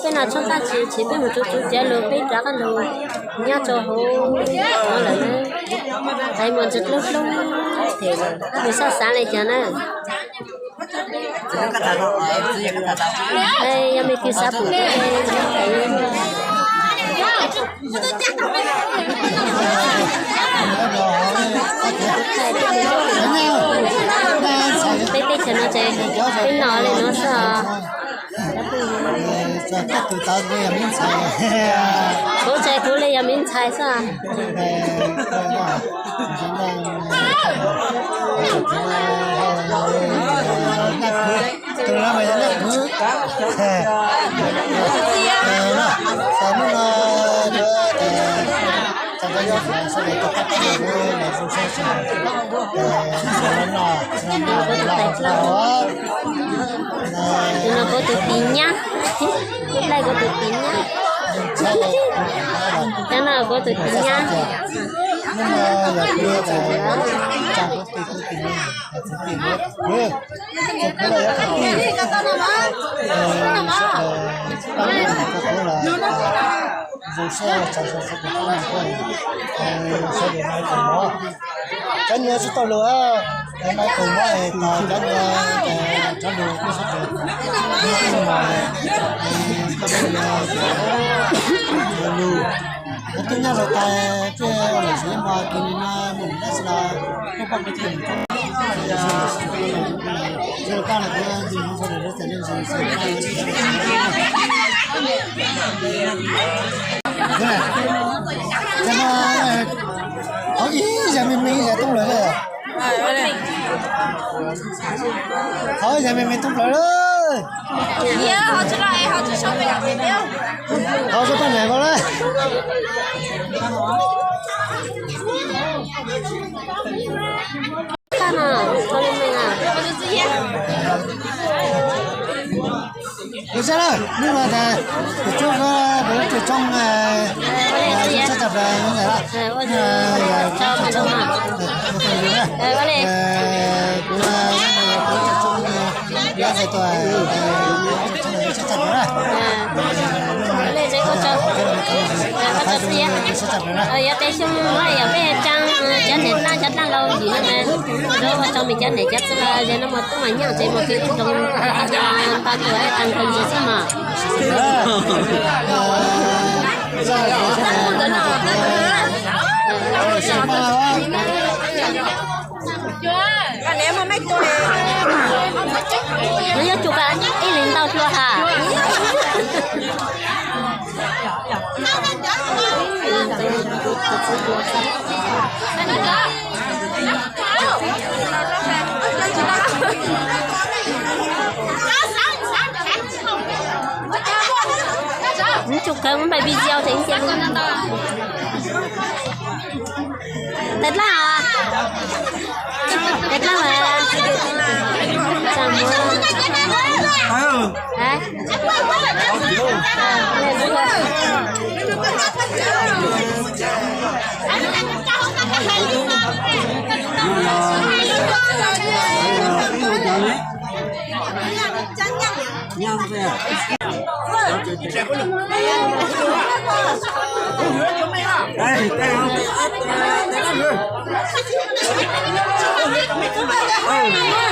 Peb no tshoob tab sis peb mus tsuv tsuv tsav lug peb rov qab lug nyob rau hauv no lawm na. Qais muag ntsis dlub dlub, nws xav xav li cas na. Yog me kwv xav pum peb teb chaws no ces peb noj li no xwb os. Kuv txais kuv li yog me ntxhais xwb. Tus no kuv tus tij nyab, laij kuv tus tij nyab. Cov no kuv tus tij nyab. Cov niag tsis tau lus, nais kaum mob es tos cov niag tsis tau lus kuj sab tus lus, kuv twb nyob rau tais tej lawm xwb mas kis no mus dab tsi los kuj poj kuv twb mus txog, qhov ib yam me me yam tub lawm. Qhov ib yam me me tub lawm. Qhov tsis tau nais ko lawm. Ua li, ua li. Ua li, ua tsaug, ua tsaug txiv. Yog tej xyoo no yog peb tsaa cov niam dlaab cov dlaab laug yim no na, ua tsaug me cov niam cov txiv lawm, yog no mas tub mas nyob tsev mas twb zoo npa ntuj tag nkaus yim xwb mas. Nws yuav tsum kam ib leeg ntau dua has. Nws tsum kawg mus npaj video tseem cia. Tais dlaab, tais dlaab mas, tsaa muab, Tus